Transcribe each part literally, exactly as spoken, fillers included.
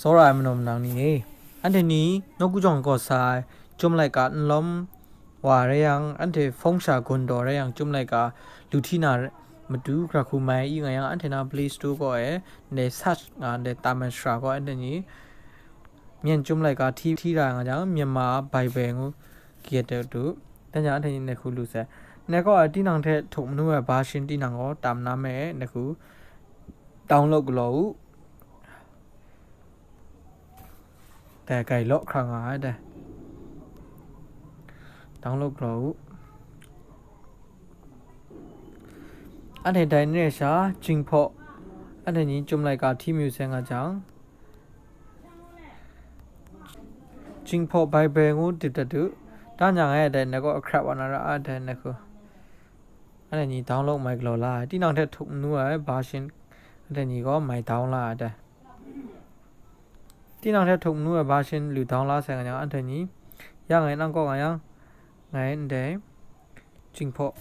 Tsawra ai manaw manang ni e, anhte ni nawku jawng kaw sa ai, Chyum laika n lawm wa rai yang, anhte phone sha gun daw rai yang, Chyum laika lu hti na matu, hkra hku mai i nga yang, anhte na Play Store kaw e ndai search nga, ndai Taman Shara kaw anhte ni Myen Chyum laika hti, hti ra nga jang, Myanmar Bible ngu kayat de du. Dan jang anhte ni ndai hku lu sai. Ndai kaw ai tinang hte htuk manu ai version tinang gaw tam na me, ndai hku download galaw u. Dai gai law hkra nga ai dai. Download galaw u. Anhte dai n re sha, Jinghpaw, anhte ni Chyum laika hti mayu sai nga jang, Jinghpaw Bible ngu dip dat u. Dan jang e dai, ndai kaw hkrap wa na ra ai dai, ndai hku. Anhte ni download mai galaw la ai. Tinang hte htuk manu ai version, anhte ni gaw mai down la ai dai. Tinang hte htuk manu ai version lu down la sai nga yang, anhte ni, ya ngai nang kaw nga yang, ngai ndai Jinghpaw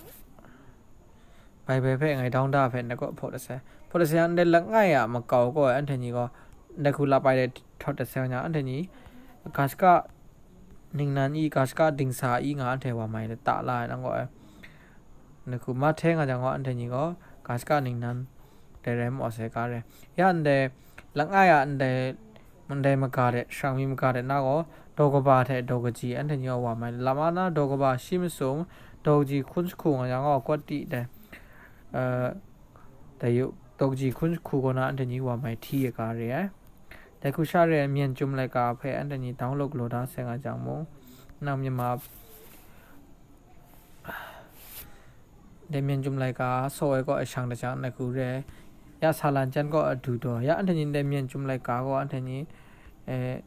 Bible hpe ngai down da hpe ndai kaw hpaw dat sai. Hpaw dat sai yang, ndai langai a makau kaw ai anhte ni gaw, ndai hku lap ai de htawt dat sai nga yang, anhte ni ga shaka ningnan i, ga shaka dingsa i nga anhte wa mai lata la ai, nang gaw ai. Ndai hku mahte nga jang gaw, anhte ni gaw ga shaka ningnan dai rai maw sai ga re. Ya ndai langai a ndai, ndai maga de, sharang mi maga de na gaw, daw kaba hte daw kaji anhte ni gaw wa mai. Lama na daw kaba shi masum, daw kaji hkun jahku nga jang gaw, kwat ti dai, eh, dai yu, daw kaji hkun jahku kaw na anhte ni wa mai hti ai ga re ai. Dai hku sha re ai Myen Chyum laika hpe anhte ni download galaw da sai nga jang mung, nang Myanmar Dai Myen Chyum laika saw ai kaw a shang da jang, ndai hku re ai. Ya sa lan jan kaw a du daw. Ya anhte ni dai Myen Chyum laika gaw anhte ni, eh,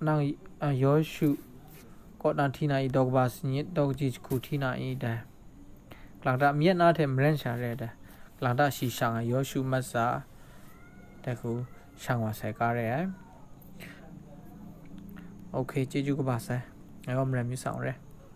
nang, ah, Yawshu kaw na hti na i, daw kaba sanit, daw kaji jahku hti na i dai. Galang ta, myit na hte maren sha re ai dai. Galang ta shi shang ai, Yawshu mat sa, dai hku shang wa sai ga re ai. Ok, chyeju kaba sai. Ngai gaw maren mi sang re.